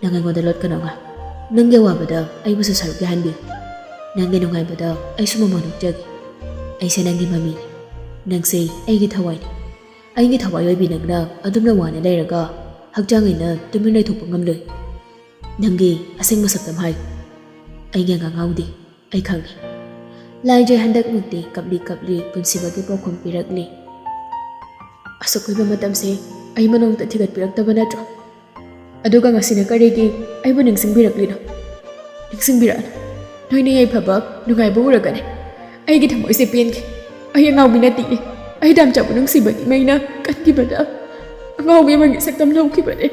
"ꯅꯪ ꯑꯩꯉꯣꯟꯗ ꯂꯣꯠꯀꯅꯣ ꯑꯉꯥꯡ꯫ ꯅꯪꯒꯤ ꯑꯋꯥꯕꯗ ꯑꯩꯕꯨꯁꯨ ꯁꯔꯨꯛ ꯌꯥꯍꯟꯕꯤꯌꯨ꯫ ꯅꯪꯒꯤ ꯅꯨꯡꯉꯥꯏꯕꯗ ꯑꯩꯁꯨ ꯃꯃꯜ ꯑꯣꯛꯆꯒꯦ꯫ ꯑꯩꯁꯦ ꯅꯪꯒꯤ ꯃꯃꯤꯅꯤ꯫ ꯅꯪꯁꯦ ꯑꯩꯒꯤ ꯊꯋꯥꯏꯅꯤ꯫ ꯑꯩꯒꯤ ꯊꯋꯥꯏ ꯑꯣꯏꯕꯤ ꯅꯪꯅ ꯑꯗꯨꯝꯅ ꯋꯥꯅ ꯂꯩꯔꯒ ꯍꯛꯆꯥꯡ ꯑꯩꯅ ꯇꯨꯃꯤꯟ ꯂꯩꯊꯣꯛꯄ ꯉꯝꯂꯣꯏ꯫ ꯅꯪꯒꯤ ꯑꯁꯦꯡꯕ ꯁꯛꯇꯝ ꯍꯥꯏ꯫ ꯑꯩꯒꯤ ꯑꯉꯥꯡ ꯉꯥꯎꯗꯦ꯫ ꯑꯩ ꯈꯪꯉꯤ꯫" ꯂꯥꯏꯖꯩ ꯍꯟꯗꯛꯃꯛꯇꯤ ꯀꯞꯂꯤ ꯀꯞꯂꯤ ꯄꯨꯟꯁꯤꯕꯒꯤ ꯄꯥꯎꯈꯨꯝ ꯄꯤꯔꯛꯂꯤ꯫ "ꯑꯁꯨꯛ ꯀꯨꯏꯕ ꯃꯇꯝꯁꯦ ꯑꯩ ꯃꯅꯣꯡꯇ ꯊꯤꯒꯠꯄꯤꯔꯛꯇꯕ ꯅꯠꯇ꯭ꯔꯣ? ꯑꯗꯨꯒ ꯉꯁꯤꯅ ꯀꯔꯤꯒꯤ ꯑꯩꯕꯨ ꯅꯤꯡꯁꯤꯡꯕꯤꯔꯛꯂꯤꯅꯣ? ꯅꯤꯡꯁꯤꯡꯕꯤꯔꯛꯑꯅꯨ꯫ ꯅꯣꯏꯅ ꯌꯥꯏꯐꯕ, ꯅꯨꯡꯉꯥꯏꯕ ꯎꯔꯒꯅꯦ ꯑꯩꯒꯤ ꯊꯃꯣꯏꯁꯦ ꯄꯦꯟꯈꯤ꯫ ꯑꯩ ꯑꯉꯥꯎꯕꯤ ꯅꯠꯇꯤꯌꯦ꯫ ꯑꯩ ꯗꯥꯝꯆꯥꯕꯨ ꯅꯨꯡꯁꯤꯕꯒꯤ ꯃꯩꯅ ꯀꯟꯈꯤꯕꯗ ꯑꯉꯥꯎꯕꯤ ꯑꯃꯒꯤ ꯁꯛꯇꯝ ꯂꯧꯈꯤꯕꯅꯦ꯫"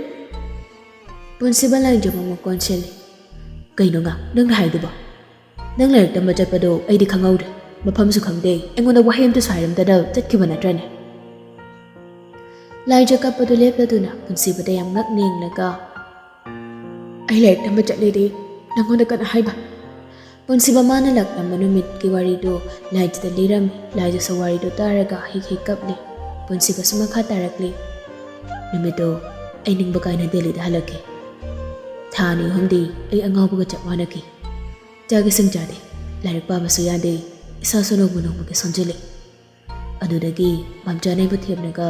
ꯄꯨꯟꯁꯤꯕ ꯂꯥꯏꯖꯕ ꯑꯃꯨꯛ ꯀꯣꯟꯁꯤꯜꯂꯤ꯫ "ꯀꯩꯅꯣ ꯉꯥ, ꯅꯪꯅ ꯍꯥꯏꯗꯨꯕꯣ? ꯅꯪ ꯂꯥꯏꯔꯤꯛ ꯇꯝꯕ ꯆꯠꯄꯗꯣ ꯑꯩꯗꯤ ꯈꯪꯍꯧꯗ꯭ꯔꯦ꯫ ꯃꯐꯝꯁꯨ ꯈꯪꯗꯦ꯫ ꯑꯩꯉꯣꯟꯗ ꯋꯥꯍꯩ ꯑꯝꯇꯁꯨ ꯍꯥꯏꯔꯝꯗꯅ ꯆꯠꯈꯤꯕ ꯅꯠꯇ꯭ꯔꯅꯦ?" ꯂꯥꯏꯖ ꯀꯞꯄꯗꯨ ꯂꯦꯞꯂꯗꯨꯅ ꯄꯨꯟꯁꯤꯕꯗ ꯌꯥꯝ ꯉꯛꯅ ꯌꯦꯡꯂꯒ, "ꯑꯩ ꯂꯥꯏꯔꯤꯛ ꯇꯝꯕ ꯆꯠꯂꯦꯗꯤ ꯅꯪꯉꯣꯟꯗ ꯀꯅꯥ ꯍꯥꯏꯕ? ꯄꯨꯟꯁꯤꯕ ꯃꯥꯅ ꯂꯥꯛꯂꯝꯕ ꯅꯨꯃꯤꯠꯀꯤ ꯋꯥꯔꯤꯗꯨ ꯂꯥꯏꯖꯗ ꯂꯤꯔꯝꯃꯤ꯫ ꯂꯥꯏꯖꯁꯨ ꯋꯥꯔꯤꯗꯨ ꯇꯥꯔꯒ ꯍꯤꯛ ꯍꯤꯛ ꯀꯞꯂꯤ꯫ ꯄꯨꯟꯁꯤꯕꯁꯨ ꯃꯈꯥ ꯇꯥꯔꯛꯂꯤ꯫ ꯅꯨꯃꯤꯠꯇꯣ ꯑꯩ ꯅꯤꯡꯕ ꯀꯥꯏꯅ ꯗꯦꯜꯂꯤꯗ ꯍꯜꯂꯛꯈꯤ꯫ ꯊꯥ ꯑꯅꯤ ꯑꯍꯨꯝꯗꯤ ꯑꯩ ꯑꯉꯥꯎꯕꯒ ꯆꯞ ꯃꯥꯟꯅꯈꯤ꯫ ꯆꯥꯛ ꯏꯁꯤꯡ ꯆꯥꯗꯦ, ꯂꯥꯏꯔꯤꯛ ꯄꯥꯕꯁꯨ ꯌꯥꯗꯦ, ꯏꯁꯥꯁꯨ ꯅꯣꯡꯃ ꯅꯣꯡꯃꯒꯤ ꯁꯣꯟꯖꯤꯜꯂꯤ꯫ ꯑꯗꯨꯗꯒꯤ ꯃꯝꯆꯥꯅ ꯑꯩꯕꯨ ꯊꯦꯝꯂꯒ,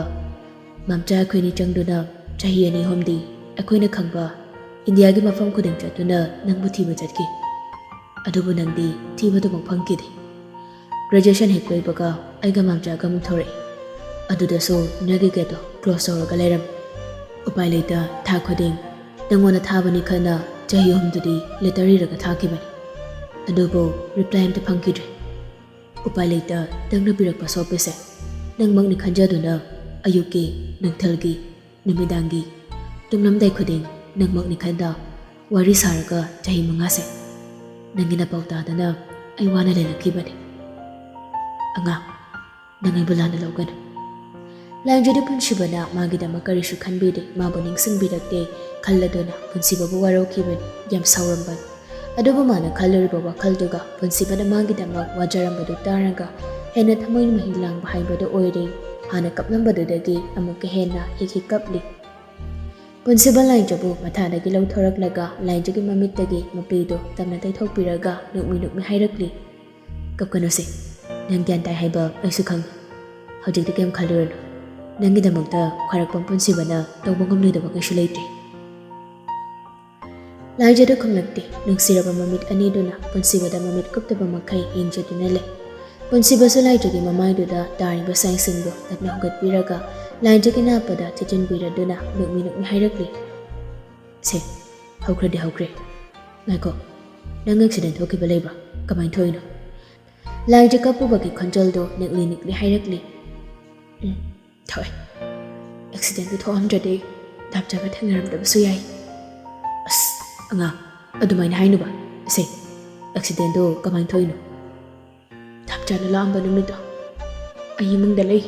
ꯃꯝꯆꯥ ꯑꯩꯈꯣꯏꯅꯤ ꯆꯪꯗꯨꯅ ꯆꯍꯤ ꯑꯅꯤ ꯑꯍꯨꯝꯗꯤ ꯑꯩꯈꯣꯏꯅ ꯈꯪꯕ ꯏꯟꯗꯤꯌꯥꯒꯤ ꯃꯐꯝ ꯈꯨꯗꯤꯡ ꯆꯠꯇꯨꯅ ꯅꯪꯕꯨ ꯊꯤꯕ ꯆꯠꯈꯤ꯫ ꯑꯗꯨꯕꯨ ꯅꯪꯗꯤ ꯊꯤꯕꯗꯨꯃꯛ ꯐꯪꯈꯤꯗꯦ꯫ ꯒ꯭ꯔꯦꯖꯨꯑꯦꯁꯟ ꯍꯦꯛ ꯂꯣꯏꯕꯒ ꯑꯩꯒ ꯃꯝꯆꯥꯒ ꯑꯃꯨꯛ ꯊꯣꯔꯛꯏ꯫ ꯑꯗꯨꯗꯁꯨ ꯅꯣꯏꯒꯤ ꯒꯦꯠꯇꯣ ꯀ꯭ꯂꯣꯁ ꯇꯧꯔꯒ ꯂꯩꯔꯝꯃꯤ꯫ ꯎꯄꯥꯏ ꯂꯩꯇ ꯊꯥ ꯈꯨꯗꯤꯡ ꯅꯪꯉꯣꯟꯗ ꯊꯥꯕꯅꯤ ꯈꯟꯅ ꯆꯍꯤ ꯑꯍꯨꯝꯗꯨꯗꯤ ꯂꯦꯇꯔ ꯏꯔꯒ ꯊꯥꯈꯤꯕꯅꯤ꯫ ꯑꯗꯨꯕꯨ ꯔꯤꯄ꯭ꯂꯥꯏ ꯑꯝꯇ ꯐꯪꯈꯤꯗ꯭ꯔꯦ꯫ ꯎꯄꯥꯏ ꯂꯩꯇ ꯅꯪꯅ ꯄꯤꯔꯛꯄ ꯁꯣꯞꯄꯤꯁꯦ ꯅꯪꯃꯛꯅꯤ ꯈꯟꯖꯗꯨꯅ ꯑꯌꯨꯛꯀꯤ, ꯅꯨꯡꯊꯤꯜꯒꯤ, ꯅꯨꯃꯤꯗꯥꯡꯒꯤ ꯇꯨꯝꯂꯝꯗꯥꯏ ꯈꯨꯗꯤꯡ ꯅꯪꯃꯛꯅꯤ ꯈꯟꯗ ꯋꯥꯔꯤ ꯁꯥꯔꯒ ꯆꯍꯤ ꯃꯉꯥꯁꯦ ꯅꯪꯒꯤ ꯅꯄꯥꯎ ꯇꯥꯗꯅ ꯑꯩ ꯋꯥꯅ ꯂꯩꯔꯛꯈꯤꯕꯅꯤ꯫ ꯑꯉꯥꯡ, ꯅꯪ ꯑꯩꯕꯨ ꯂꯥꯟꯅ ꯂꯧꯒꯅꯨ꯫ ꯂꯥꯏꯖꯗ ꯄꯨꯟꯁꯤꯕꯅ ꯃꯥꯒꯤꯗꯃꯛ ꯀꯔꯤꯁꯨ ꯈꯟꯕꯤꯗꯦ, ꯃꯥꯕꯨ ꯅꯤꯡꯁꯤꯡꯕꯤꯔꯛꯇꯦ ꯈꯜꯂꯗꯨꯅ ꯄꯨꯟꯁꯤꯕꯕꯨ ꯋꯥꯔꯧꯈꯤꯕꯅꯤ, ꯌꯥꯝ ꯁꯥꯎꯔꯝꯕꯅꯤ꯫ ꯑꯗꯨꯕꯨ ꯃꯥꯅ ꯈꯜꯂꯨꯔꯤꯕ ꯋꯥꯈꯜꯗꯨꯒ ꯄꯨꯟꯁꯤꯕꯅ ꯃꯥꯒꯤꯗꯃꯛ ꯋꯥꯖꯔꯝꯕꯗꯨ ꯇꯥꯔꯒ ꯍꯦꯟꯅ ꯊꯃꯣꯏ ꯃꯍꯤ ꯂꯥꯡꯕ ꯍꯥꯏꯕꯗꯨ ꯑꯣꯏꯔꯦ꯫ ꯍꯥꯟꯅ ꯀꯞꯂꯝꯕꯗꯨꯗꯒꯤ ꯑꯃꯨꯛꯀ ꯍꯦꯟꯅ ꯍꯤꯛ ꯍꯤꯛ ꯀꯞꯂꯤ꯫ ꯄꯨꯟꯁꯤꯕ ꯂꯥꯏꯖꯕꯨ ꯃꯊꯥꯗꯒꯤ ꯂꯧꯊꯣꯔꯛꯂꯒ ꯂꯥꯏꯖꯒꯤ ꯃꯃꯤꯠꯇꯒꯤ ꯃꯄꯤꯗꯨ ꯇꯞꯅ ꯇꯩꯊꯣꯛꯄꯤꯔꯒ ꯅꯣꯛꯃꯤ ꯅꯣꯛꯃꯤ ꯍꯥꯏꯔꯛꯂꯤ, "ꯀꯞꯀꯅꯨꯁꯦ, ꯅꯪ ꯒ꯭ꯌꯥꯟ ꯇꯥꯏ ꯍꯥꯏꯕ ꯑꯩꯁꯨ ꯈꯪꯉꯤ꯫ ꯍꯧꯖꯤꯛꯇꯤ ꯀꯩꯝ ꯈꯜꯂꯨꯔꯅꯨ꯫ ꯅꯪꯒꯤꯗꯃꯛꯇ ꯈ꯭ꯋꯥꯏꯔꯥꯛꯄꯝ ꯄꯨꯟꯁꯤꯕꯅ ꯇꯧꯕ ꯉꯝꯂꯣꯏꯗꯕ ꯀꯩꯁꯨ ꯂꯩꯇꯦ꯫" ꯂꯥꯏꯖꯗ ꯈꯨꯝꯂꯛꯇꯦ꯫ ꯅꯨꯡꯁꯤꯔꯕ ꯃꯃꯤꯠ ꯑꯅꯤꯗꯨꯅ ꯄꯨꯟꯁꯤꯕꯗ ꯃꯃꯤꯠ ꯀꯨꯞꯇꯕ ꯃꯈꯩ ꯌꯦꯡꯖꯗꯨꯅ ꯂꯩ꯫ ꯄꯨꯟꯁꯤꯕꯁꯨ ꯂꯥꯏꯖꯒꯤ ꯃꯃꯥꯏꯗꯨꯗ ꯇꯥꯔꯤꯕ ꯁꯥꯏꯁꯤꯡꯗꯨ ꯇꯞꯅ ꯍꯧꯒꯠꯄꯤꯔꯒ ꯂꯥꯏꯖꯒꯤ ꯅꯥꯞꯄꯗ ꯊꯤꯖꯤꯟꯕꯤꯔꯗꯨꯅ ꯅꯣꯛꯃꯤ ꯅꯣꯛꯃꯤ ꯍꯥꯏꯔꯛꯂꯤ, "ꯁꯦ, ꯍꯧꯈ꯭ꯔꯗꯤ ꯍꯧꯈ꯭ꯔꯦ꯫ ꯉꯥꯏꯈꯣ, ꯅꯪ ꯑꯦꯛꯁꯤꯗꯦꯟ ꯊꯣꯛꯈꯤꯕ ꯂꯩꯕ꯭ꯔꯥ? ꯀꯃꯥꯏꯅ ꯊꯣꯛꯏꯅꯣ?" ꯂꯥꯏꯖ ꯀꯞꯄꯨꯕꯒꯤ ꯈꯣꯟꯖꯦꯜꯗꯣ ꯅꯤꯛꯂꯤ ꯅꯤꯛꯂꯤ ꯍꯥꯏꯔꯛꯂꯤ, "ꯎꯝ, ꯊꯣꯛꯑꯦ꯫ ꯑꯦꯛꯁꯤꯗꯦꯟꯗꯨ ꯊꯣꯛꯑꯝꯗ꯭ꯔꯗꯤ ꯗꯥꯝꯆꯥꯒ ꯊꯦꯡꯅꯔꯝꯗꯕꯁꯨ ꯌꯥꯏ꯫" "ꯑꯁ, ꯑꯉꯥꯡ, ꯑꯗꯨꯃꯥꯏꯅ ꯍꯥꯏꯅꯨꯕ꯫ ꯁꯦ, ꯑꯦꯛꯁꯤꯗꯦꯟꯗꯣ ꯀꯃꯥꯏꯅ ꯊꯣꯛꯏꯅꯣ?" "ꯗꯥꯝꯆꯥꯅ ꯂꯥꯛꯑꯝꯕ ꯅꯨꯃꯤꯠꯇꯣ ꯑꯩ ꯏꯃꯨꯡꯗ ꯂꯩ꯫"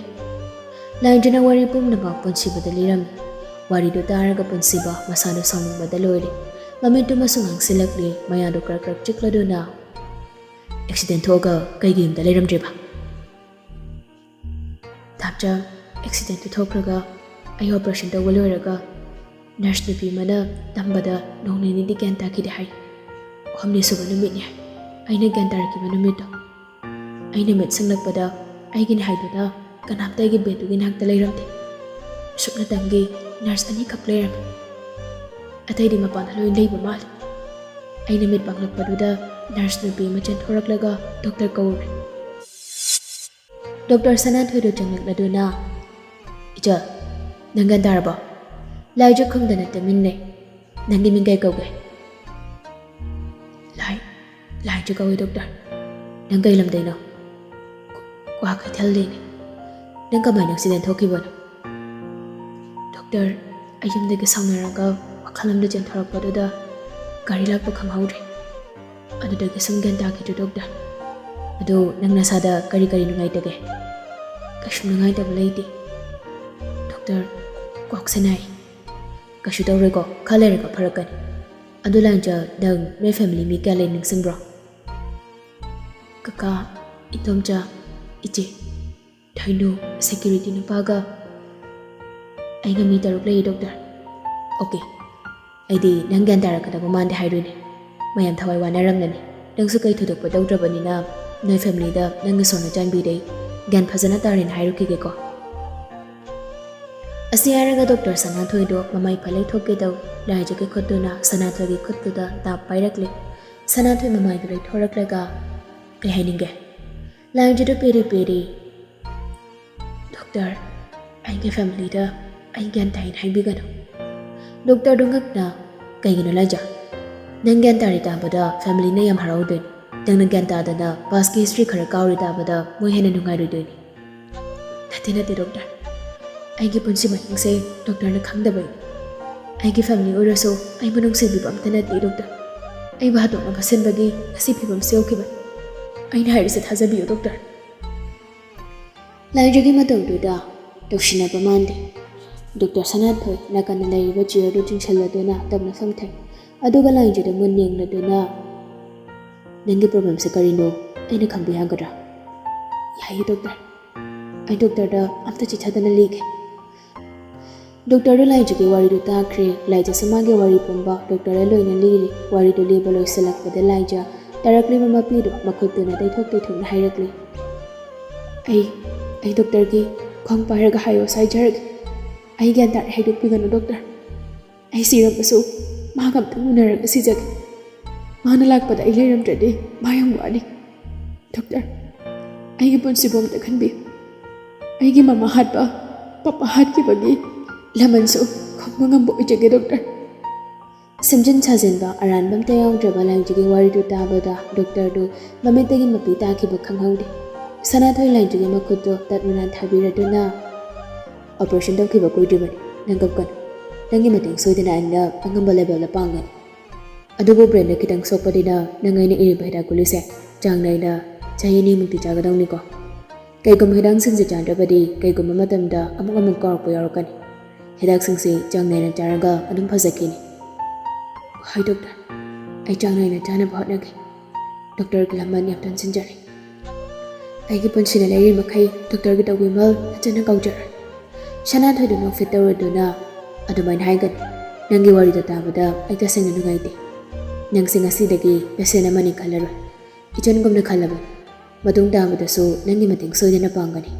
ꯂꯥꯏꯖꯅ ꯋꯥꯔꯤ ꯄꯨꯝꯅꯃꯛ ꯄꯨꯟꯁꯤꯕꯗ ꯂꯤꯔꯝꯃꯤ꯫ ꯋꯥꯔꯤꯗꯨ ꯇꯥꯔꯒ ꯄꯨꯟꯁꯤꯕ ꯃꯁꯥꯗꯨ ꯁꯥꯎꯅꯤꯡꯕꯗ ꯂꯣꯏꯔꯦ꯫ ꯃꯃꯤꯠꯇꯨꯃꯁꯨ ꯉꯥꯡꯁꯤꯜꯂꯛꯂꯦ꯫ ꯃꯌꯥꯗꯨ ꯀ꯭ꯔꯛ ꯀ꯭ꯔꯛ ꯆꯤꯛꯂꯗꯨꯅ, ꯑꯦꯛꯁꯤꯗꯦꯟ ꯊꯣꯛꯑꯒ ꯀꯩꯒꯤ ꯌꯨꯝꯗ ꯂꯩꯔꯝꯗ꯭ꯔꯤꯕ? ꯇꯥꯞꯆꯥ, ꯑꯦꯛꯁꯤꯗꯦꯟꯗꯨ ꯊꯣꯛꯈ꯭ꯔꯒ ꯑꯩ ꯑꯣꯄꯔꯦꯁꯟ ꯇꯧꯕ ꯂꯣꯏꯔꯒ ꯅꯔꯁ ꯅꯨꯄꯤ ꯑꯃꯅ ꯇꯝꯕꯗ ꯅꯣꯡ ꯅꯤꯅꯤꯗꯤ ꯒ꯭ꯌꯥꯟ ꯇꯥꯈꯤꯗꯦ ꯍꯥꯏ꯫ ꯍꯨꯝꯅꯤ ꯁꯨꯕ ꯅꯨꯃꯤꯠꯅꯤ ꯍꯥꯏ ꯑꯩꯅ ꯒ꯭ꯌꯥꯟ ꯇꯥꯔꯛꯈꯤꯕ ꯅꯨꯃꯤꯠꯇꯣ꯫ ꯑꯩꯅ ꯃꯤꯠ ꯁꯤꯡꯂꯛꯄꯗ ꯑꯩꯒꯤꯅꯤ ꯍꯥꯏꯗꯨꯅ ꯀꯅꯥꯝꯇ ꯑꯩꯒꯤ ꯕꯦꯗꯇꯨꯒꯤ ꯅꯥꯛꯇ ꯂꯩꯔꯝꯗꯦ꯫ ꯁꯨꯞꯅꯇꯪꯒꯤ ꯅꯔꯁ ꯑꯅꯤꯈꯛ ꯂꯩꯔꯝꯃꯤ꯫ ꯑꯇꯩꯗꯤ ꯃꯄꯥꯟꯗ ꯂꯣꯏ ꯂꯩꯕ ꯃꯥꯜꯂꯤ꯫ ꯑꯩꯅ ꯃꯤꯠ ꯄꯥꯡꯂꯛꯄꯗꯨꯗ ꯅꯔꯁ ꯅꯨꯄꯤ ꯑꯃ ꯆꯦꯟꯊꯣꯔꯛꯂꯒ ꯗꯣꯛꯇꯔ ꯀꯧꯔꯦ꯫ ꯗꯣꯛꯇꯔ ꯁꯅꯥꯊꯣꯏꯗꯣ ꯆꯪꯂꯛꯂꯗꯨꯅ, "ꯏꯆꯜ, ꯅꯪ ꯒ꯭ꯌꯥꯟ ꯇꯥꯔꯕꯣ? ꯂꯥꯏꯖ ꯈꯨꯝꯗꯅ ꯇꯨꯃꯤꯟ ꯂꯩ꯫ ꯅꯪꯒꯤ ꯃꯤꯡ ꯀꯩ ꯀꯧꯒꯦ?" "ꯂꯥꯏ, ꯂꯥꯏꯖ ꯀꯧꯏ ꯗꯣꯛꯇꯔ꯫ ꯅꯪ ꯀꯩ ꯂꯝꯗꯩꯅꯣ?" "ꯀ꯭ꯋꯥꯀꯩꯊꯦꯜꯗꯩꯅꯦ꯫ ꯅꯪ ꯀꯃꯥꯏꯅ ꯑꯦꯛꯁꯤꯗꯦꯟ ꯊꯣꯛꯈꯤꯕꯅꯣ?" "ꯗꯣꯛꯇꯔ, ꯑꯩ ꯌꯨꯝꯗꯒꯤ ꯁꯥꯎꯅꯔꯒ ꯋꯥꯈꯜ ꯑꯃꯗ ꯆꯦꯟꯊꯣꯔꯛꯄꯗꯨꯗ ꯒꯥꯔꯤ ꯂꯥꯛꯄ ꯈꯪꯍꯧꯗ꯭ꯔꯦ꯫ ꯑꯗꯨꯗꯒꯤ ꯁꯨꯝ ꯒ꯭ꯌꯥꯟ ꯇꯥꯈꯤꯗ꯭ꯔꯦ ꯗꯣꯛꯇꯔ꯫ ꯑꯗꯨ ꯅꯪ ꯅꯁꯥꯗ ꯀꯔꯤ ꯀꯔꯤ ꯅꯨꯡꯉꯥꯏꯇꯒꯦ?" "ꯀꯩꯁꯨ ꯅꯨꯡꯉꯥꯏꯇꯕ ꯂꯩꯇꯦ ꯗꯣꯛꯇꯔ, ꯀꯣꯛꯁꯦ ꯅꯥꯏ꯫ ꯀꯩꯁꯨ ꯇꯧꯔꯣꯏꯀꯣ, ꯈꯔ ꯂꯩꯔꯒ ꯐꯔꯛꯀꯅꯤ꯫ ꯑꯗꯨ ꯂꯥꯏꯖ, ꯅꯪ ꯅꯣꯏ ꯐꯦꯃꯤꯂꯤ ꯃꯤ ꯀꯌꯥ ꯂꯩ ꯅꯤꯡꯁꯤꯡꯕ꯭ꯔꯣ?" "ꯀꯀꯥ, ꯏꯗꯣꯝꯆꯥ, ꯏꯆꯦ, ꯊꯣꯏꯅꯨ, ꯁꯦꯀ꯭ꯌꯨꯔꯤꯇꯤ ꯅꯨꯄꯥꯒ ꯑꯩꯒ ꯃꯤ ꯇꯔꯨꯛ ꯂꯩꯌꯦ ꯗꯣꯛꯇꯔ꯫" "ꯑꯣꯀꯦ, ꯑꯩꯗꯤ ꯅꯪ ꯒ꯭ꯌꯥꯟ ꯇꯥꯔꯛꯀꯗꯕ ꯃꯥꯟꯗꯦ ꯍꯥꯏꯔꯨꯏꯅꯦ꯫ ꯃꯌꯥꯝ ꯊꯋꯥꯏ ꯋꯥꯅꯔꯝꯒꯅꯤ꯫ ꯅꯪꯁꯨ ꯀꯩ ꯊꯣꯏꯗꯣꯛꯄ ꯇꯧꯗ꯭ꯔꯕꯅꯤꯅ ꯅꯣꯏ ꯐꯦꯃꯤꯂꯤꯗ ꯅꯪ ꯏꯁꯣꯔꯅ ꯆꯥꯟꯕꯤꯔꯦ꯫ ꯒ꯭ꯌꯥꯟ ꯐꯖꯅ ꯇꯥꯔꯦꯅ ꯍꯥꯏꯔꯨꯈꯤꯒꯦꯀꯣ꯫" ꯑꯁꯤ ꯍꯥꯏꯔꯒ ꯗꯣꯛꯇꯔ ꯁꯅꯥꯊꯣꯏꯗꯣ ꯃꯃꯥꯏ ꯐꯂꯩ ꯊꯣꯛꯀꯦ ꯇꯧ꯫ ꯂꯥꯏꯖꯒꯤ ꯈꯨꯠꯇꯨꯅ ꯁꯅꯥꯊꯣꯏꯒꯤ ꯈꯨꯠꯇꯨꯗ ꯇꯥꯞ ꯄꯥꯏꯔꯛꯂꯦ꯫ ꯁꯅꯥꯊꯣꯏ ꯃꯃꯥꯏꯗꯨ ꯂꯩꯊꯣꯔꯛꯂꯒ, "ꯀꯩ ꯍꯥꯏꯅꯤꯡꯒꯦ?" ꯂꯥꯏꯖꯗꯨ ꯄꯦꯔꯤ ꯄꯦꯔꯤ꯫ "ꯗꯣꯛꯇꯔ, ꯑꯩꯒꯤ ꯐꯦꯃꯤꯂꯤꯗ ꯑꯩ ꯒ꯭ꯌꯥꯟ ꯇꯥꯏꯅ ꯍꯥꯏꯕꯤꯒꯅꯨ꯫" ꯗꯣꯛꯇꯔꯗꯨ ꯉꯛꯅ, "ꯀꯩꯒꯤꯅꯣ ꯂꯥꯏꯖ? ꯅꯪ ꯒ꯭ꯌꯥꯟ ꯇꯥꯔꯤ ꯇꯥꯕꯗ ꯐꯦꯃꯤꯂꯤꯅ ꯌꯥꯝ ꯍꯔꯥꯎꯗꯣꯏꯅꯤ꯫ ꯅꯪꯅ ꯒ꯭ꯌꯥꯟ ꯇꯥꯗꯅ ꯄꯥꯁꯀꯤ ꯍꯤꯁꯇ꯭ꯔꯤ ꯈꯔ ꯀꯥꯎꯔꯤ ꯇꯥꯕꯗ ꯃꯣꯏ ꯍꯦꯟꯅ ꯅꯨꯡꯉꯥꯏꯔꯣꯏꯗꯣꯏꯅꯤ꯫" "ꯅꯠꯇꯦ, ꯅꯠꯇꯦ ꯗꯣꯛꯇꯔ, ꯑꯩꯒꯤ ꯄꯨꯟꯁꯤ ꯃꯍꯤꯡꯁꯦ ꯗꯣꯛꯇꯔꯅ ꯈꯪꯗꯕꯩꯅꯤ꯫ ꯑꯩꯒꯤ ꯐꯦꯃꯤꯂꯤ ꯑꯣꯏꯔꯁꯨ ꯑꯩꯕꯨ ꯅꯨꯡꯁꯤꯕꯤꯕ ꯑꯝꯇ ꯅꯠꯇꯦ ꯗꯣꯛꯇꯔ꯫ ꯑꯩꯕꯨ ꯍꯥꯠꯇꯣꯛꯅꯕ ꯁꯤꯟꯕꯒꯤ ꯉꯁꯤ ꯐꯤꯕꯝꯁꯤ ꯌꯧꯈꯤꯕꯅꯤ꯫ ꯑꯩꯅ ꯍꯥꯏꯔꯤꯁꯦ ꯊꯥꯖꯕꯤꯌꯨ ꯗꯣꯛꯇꯔ꯫" ꯂꯥꯏꯖꯒꯤ ꯃꯇꯧꯗꯨꯗ ꯇꯧꯁꯤꯟꯅꯕ ꯃꯥꯟꯗꯦ꯫ ꯗꯣꯛꯇꯔ ꯁꯅꯥꯊꯣꯏ ꯅꯥꯀꯟꯗ ꯂꯩꯔꯤꯕ ꯆꯤꯌꯔꯗꯨ ꯆꯤꯡꯁꯤꯜꯂꯗꯨꯅ ꯇꯞꯅ ꯐꯝꯊꯩ꯫ ꯑꯗꯨꯒ ꯂꯥꯏꯖꯗ ꯃꯨꯟ ꯌꯦꯡꯂꯗꯨꯅ, "ꯅꯪꯒꯤ problemꯁꯦ ꯀꯔꯤꯅꯣ? ꯑꯩꯅ ꯈꯪꯕ ꯌꯥꯒꯗ꯭ꯔꯥ?" "ꯌꯥꯏꯌꯦ ꯗꯣꯛꯇꯔ, ꯑꯩ ꯗꯣꯛꯇꯔꯗ ꯑꯝꯇ ꯆꯤꯠꯊꯗꯅ ꯂꯤꯒꯦ꯫" ꯗꯣꯛꯇꯔꯗꯣ ꯂꯥꯏꯖꯒꯤ ꯋꯥꯔꯤꯗꯨ ꯇꯥꯈ꯭ꯔꯦ꯫ ꯂꯥꯏꯖꯁꯨ ꯃꯥꯒꯤ ꯋꯥꯔꯤ ꯄꯨꯝꯕ ꯗꯣꯛꯇꯔꯗ ꯂꯣꯏꯅ ꯂꯤꯔꯦ꯫ ꯋꯥꯔꯤꯗꯨ ꯂꯤꯕ ꯂꯣꯏꯁꯤꯜꯂꯛꯄꯗ ꯂꯥꯏꯖ ꯇꯥꯔꯛꯂꯤꯕ ꯃꯄꯤꯗꯨ ꯃꯈꯨꯠꯇꯨꯅ ꯇꯩꯊꯣꯛ ꯇꯩꯊꯣꯛꯅ ꯍꯥꯏꯔꯛꯂꯤ, "ꯑꯩ, ꯑꯩ ꯗꯣꯛꯇꯔꯒꯤ ꯈꯣꯡ ꯄꯥꯏꯔꯒ ꯍꯥꯏꯌꯣ ꯍꯥꯏꯖꯔꯒꯦ꯫ ꯑꯩ ꯒ꯭ꯌꯥꯟ ꯇꯥꯔꯦ, ꯍꯥꯏꯗꯣꯛꯄꯤꯒꯅꯨ ꯗꯣꯛꯇꯔ꯫ ꯑꯩ ꯁꯤꯔꯕꯁꯨ ꯃꯥꯒ ꯑꯝꯇꯪ ꯎꯅꯔꯒ ꯁꯤꯖꯒꯦ꯫ ꯃꯥꯅ ꯂꯥꯛꯄꯗ ꯑꯩ ꯂꯩꯔꯝꯗ꯭ꯔꯗꯤ ꯃꯥ ꯌꯥꯝ ꯋꯥꯅꯤ꯫ ꯗꯣꯛꯇꯔ, ꯑꯩꯒꯤ ꯄꯨꯟꯁꯤꯕꯨ ꯑꯝꯇ ꯈꯟꯕꯤꯌꯨ꯫ ꯑꯩꯒꯤ ꯃꯃꯥ ꯍꯥꯠꯄ, ꯄꯄꯥ ꯍꯥꯠꯈꯤꯕꯒꯤ ꯂꯃꯟꯁꯨ ꯈꯪꯕ ꯉꯝꯕ ꯑꯣꯏꯖꯒꯦ ꯗꯣꯛꯇꯔ꯫" ꯁꯦꯝꯖꯤꯟ ꯁꯥꯖꯤꯟꯕ ꯑꯔꯥꯟꯕ ꯑꯝꯇ ꯌꯥꯎꯗ꯭ꯔꯕ ꯂꯥꯏꯖꯒꯤ ꯋꯥꯔꯤꯗꯨ ꯇꯥꯕꯗ ꯗꯣꯛꯇꯔꯗꯨ ꯃꯃꯤꯠꯇꯒꯤ ꯃꯄꯤ ꯇꯥꯈꯤꯕ ꯈꯪꯍꯧꯗꯦ꯫ ꯁꯅꯥꯊꯣꯏ ꯂꯥꯏꯖꯒꯤ ꯃꯈꯨꯠꯇꯨ ꯇꯠꯅ ꯅꯥꯟꯊꯥꯕꯤꯔꯗꯨꯅ, "Operation ꯇꯧꯈꯤꯕ ꯀꯨꯏꯗ꯭ꯔꯤꯕꯅꯤ, ꯅꯪ ꯀꯞꯀꯅꯨ꯫ ꯅꯪꯒꯤ ꯃꯇꯦꯡ ꯁꯣꯏꯗꯅ ꯑꯩꯅ ꯑꯉꯝꯕ levelꯗ ꯄꯥꯡꯒꯅꯤ꯫ ꯑꯗꯨꯕꯨ brainꯗ ꯈꯤꯇꯪ ꯁꯣꯛꯄꯅꯤꯅ ꯅꯪ ꯑꯩꯅ ꯏꯔꯤꯕ ꯍꯤꯗꯥꯛ ꯒꯨꯂꯤꯁꯦ ꯆꯥꯡ ꯅꯥꯏꯅ ꯆꯍꯤ ꯑꯅꯤꯃꯨꯛꯇꯤ ꯆꯥꯒꯗꯧꯅꯤꯀꯣ꯫ ꯀꯩꯒꯨꯝꯕ ꯍꯤꯗꯥꯛꯁꯤꯡꯁꯦ ꯆꯥꯗ꯭ꯔꯕꯗꯤ ꯀꯩꯒꯨꯝꯕ ꯃꯇꯝꯗ ꯑꯃꯨꯛ ꯑꯃꯨꯛ ꯀꯥꯎꯔꯛꯄ ꯌꯥꯎꯔꯛꯀꯅꯤ꯫ ꯍꯤꯗꯥꯛꯁꯤꯡꯁꯤ ꯆꯥꯡ ꯅꯥꯏꯅ ꯆꯥꯔꯒ ꯑꯗꯨꯝ ꯐꯖꯈꯤꯅꯤ꯫" "ꯍꯣꯏ ꯗꯣꯛꯇꯔ, ꯑꯩ ꯆꯥꯡ ꯅꯥꯏꯅ ꯆꯥꯅꯕ ꯍꯣꯠꯅꯒꯦ꯫ ꯗꯣꯛꯇꯔꯒꯤ ꯂꯃꯟ ꯌꯥꯝ ꯇꯟꯁꯤꯟꯖꯔꯦ꯫ ꯑꯩꯒꯤ ꯄꯨꯟꯁꯤꯗ ꯂꯩꯔꯤ ꯃꯈꯩ ꯗꯣꯛꯇꯔꯒꯤ ꯇꯧꯕꯤꯃꯜ ꯐꯖꯅ ꯀꯥꯎꯖꯔꯣꯏ꯫" ꯁꯅꯥꯊꯣꯏꯗꯨ ꯅꯣꯛꯐꯦꯠ ꯇꯧꯔꯗꯨꯅ, "ꯑꯗꯨꯃꯥꯏꯅ ꯍꯥꯏꯒꯅꯨ꯫ ꯅꯪꯒꯤ ꯋꯥꯔꯤꯗꯣ ꯇꯥꯕꯗ ꯑꯩ ꯇꯁꯦꯡꯅ ꯅꯨꯡꯉꯥꯏꯇꯦ꯫ ꯅꯪꯁꯦ ꯉꯁꯤꯗꯒꯤ patient ꯑꯃꯅꯤ ꯈꯜꯂꯔꯣꯏ꯫ ꯏꯆꯟꯒꯨꯝꯅ ꯈꯜꯂꯕꯅꯤ꯫ ꯃꯇꯨꯡ ꯇꯥꯕꯗꯁꯨ ꯅꯪꯒꯤ ꯃꯇꯦꯡ ꯁꯣꯏꯗꯅ ꯄꯥꯡꯒꯅꯤ꯫"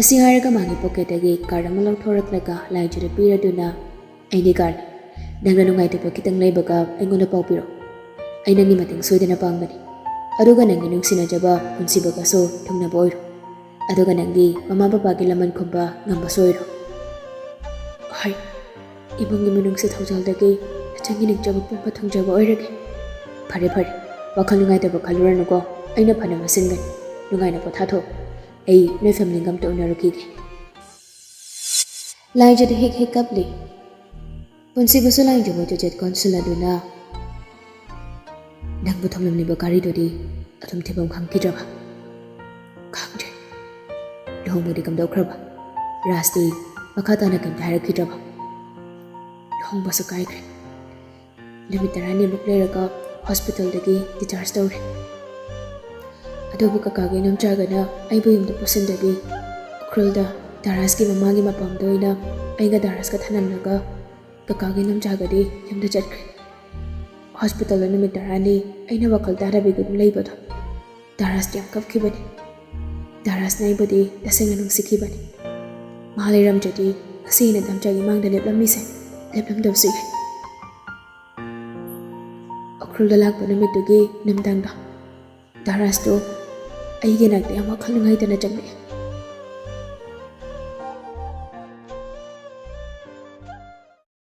ꯑꯁꯤ ꯍꯥꯏꯔꯒ ꯃꯥꯒꯤ pocketꯇꯒꯤ card ꯑꯃ ꯂꯧꯊꯣꯔꯛꯂꯒ ꯂꯥꯏꯖꯗ ꯄꯤꯔꯗꯨꯅ, "ꯑꯩꯒꯤ cardꯅꯤ꯫ ꯅꯪꯅ ꯅꯨꯡꯉꯥꯏꯇꯕ ꯈꯤꯇꯪ ꯂꯩꯕꯒ ꯑꯩꯉꯣꯟꯗ ꯄꯥꯎ ꯄꯤꯔꯣ꯫ ꯑꯩ ꯅꯪꯒꯤ ꯃꯇꯦꯡ ꯁꯣꯏꯗꯅ ꯄꯥꯡꯒꯅꯤ꯫ ꯑꯗꯨꯒ ꯅꯪꯒꯤ ꯅꯨꯡꯁꯤꯅꯖꯕ ꯄꯨꯟꯁꯤꯕꯒꯁꯨ ꯊꯨꯡꯅꯕ ꯑꯣꯏꯔꯣ꯫ ꯑꯗꯨꯒ ꯅꯪꯒꯤ ꯃꯃꯥ ꯕꯕꯥꯒꯤ ꯂꯃꯟ ꯈꯨꯝꯕ ꯉꯝꯕꯁꯨ ꯑꯣꯏꯔꯣ꯫" "ꯍꯣꯏ, ꯏꯃꯨꯡꯒꯤ ꯃꯅꯨꯡꯁꯦ ꯊꯧꯖꯥꯜꯗꯒꯤ ꯅꯆꯟꯒꯤ ꯅꯤꯡꯖꯕ ꯄꯨꯝꯕ ꯊꯨꯡꯖꯕ ꯑꯣꯏꯔꯒꯦ꯫" "ꯐꯔꯦ ꯐꯔꯦ, ꯋꯥꯈꯜ ꯅꯨꯡꯉꯥꯏꯇꯕ ꯈꯜꯂꯨꯔꯅꯨꯀꯣ꯫ ꯑꯩꯅ ꯐꯅꯕ ꯁꯤꯟꯒꯅꯤ꯫ ꯅꯨꯡꯉꯥꯏꯅ ꯄꯣꯊꯥꯊꯣꯛꯑꯣ꯫ ꯑꯩ ꯅꯣꯏ familyꯒ ꯑꯝꯇ ꯎꯅꯔꯨꯈꯤꯒꯦ꯫" ꯂꯥꯏꯖꯗ ꯍꯦꯛ ꯍꯦꯛ ꯀꯞꯂꯤ꯫ ꯄꯨꯟꯁꯤꯕꯨꯁꯨ ꯂꯥꯏꯖꯕꯨ ꯆꯦꯆꯦꯠ ꯀꯣꯟꯁꯤꯜꯂꯗꯨꯅ, "ꯅꯪꯕꯨ ꯊꯣꯝꯂꯝꯂꯤꯕ ꯒꯥꯔꯤꯗꯨꯗꯤ ꯑꯗꯨꯝ ꯊꯤꯐꯝ ꯈꯪꯈꯤꯗ꯭ꯔꯕ?" "ꯈꯪꯗ꯭ꯔꯦ꯫ ꯂꯨꯍꯣꯡꯕꯗꯤ ꯀꯝꯗꯧꯈ꯭ꯔꯕ? ꯔꯥꯖꯇꯤ ꯃꯈꯥ ꯇꯥꯅ ꯀꯩꯝꯇ ꯍꯥꯏꯔꯛꯈꯤꯗ꯭ꯔꯕ?" "ꯂꯨꯍꯣꯡꯕꯁꯨ ꯀꯥꯏꯈ꯭ꯔꯦ꯫ ꯅꯨꯃꯤꯠ ꯇꯔꯥꯅꯤꯃꯨꯛ ꯂꯩꯔꯒ ꯍꯣꯁꯄꯤꯇꯥꯜꯗꯒꯤ ꯗꯤꯆꯥꯔꯖ ꯇꯧꯔꯦ꯫ ꯑꯗꯨꯕꯨ ꯀꯀꯥꯒꯤ ꯏꯅꯣꯝꯆꯥꯒꯅ ꯑꯩꯕꯨ ꯌꯨꯝꯗ ꯄꯨꯁꯤꯟꯗꯕꯤ, ꯎꯈ꯭ꯔꯨꯜꯗ ꯗꯥꯔꯥꯖꯀꯤ ꯃꯃꯥꯒꯤ ꯃꯄꯥꯝꯗ ꯑꯣꯏꯅ ꯑꯩꯒ ꯗꯥꯔꯥꯖꯀ ꯊꯅꯝꯂꯒ ꯀꯀꯥꯒꯤ ꯏꯅꯣꯝꯆꯥꯒꯗꯤ ꯌꯨꯝꯗ ꯆꯠꯈ꯭ꯔꯦ꯫ ꯍꯣꯁꯄꯤꯇꯥꯜꯗ ꯅꯨꯃꯤꯠ ꯇꯔꯥꯅꯤ ꯑꯩꯅ ꯋꯥꯈꯜ ꯇꯥꯗꯕꯤꯗ ꯑꯗꯨꯝ ꯂꯩꯕꯗꯣ, ꯗꯥꯔꯥꯖꯇꯤ ꯌꯥꯝ ꯀꯞꯈꯤꯕꯅꯤ꯫ ꯗꯥꯔꯥꯖꯅ ꯑꯩꯕꯨꯗꯤ ꯇꯁꯦꯡꯅ ꯅꯨꯡꯁꯤꯈꯤꯕꯅꯤ꯫ ꯃꯥ ꯂꯩꯔꯝꯗ꯭ꯔꯗꯤ ꯉꯁꯤ ꯑꯩꯅ ꯗꯥꯝꯆꯥꯒꯤ ꯃꯥꯡꯗ ꯂꯦꯞꯂꯝꯃꯤꯁꯦ ꯂꯦꯞꯂꯝꯗꯕꯁꯨ ꯌꯥꯏ꯫ ꯎꯈ꯭ꯔꯨꯜꯗ ꯂꯥꯛꯄ ꯅꯨꯃꯤꯠꯇꯨꯒꯤ ꯅꯨꯃꯤꯗꯥꯡꯗꯣ ꯗꯥꯔꯥꯖꯇꯣ ꯑꯩꯒꯤ ꯅꯥꯛꯇ ꯌꯥꯝ ꯋꯥꯈꯜ ꯅꯨꯡꯉꯥꯏꯇꯅ ꯆꯪꯂꯛꯑꯦ꯫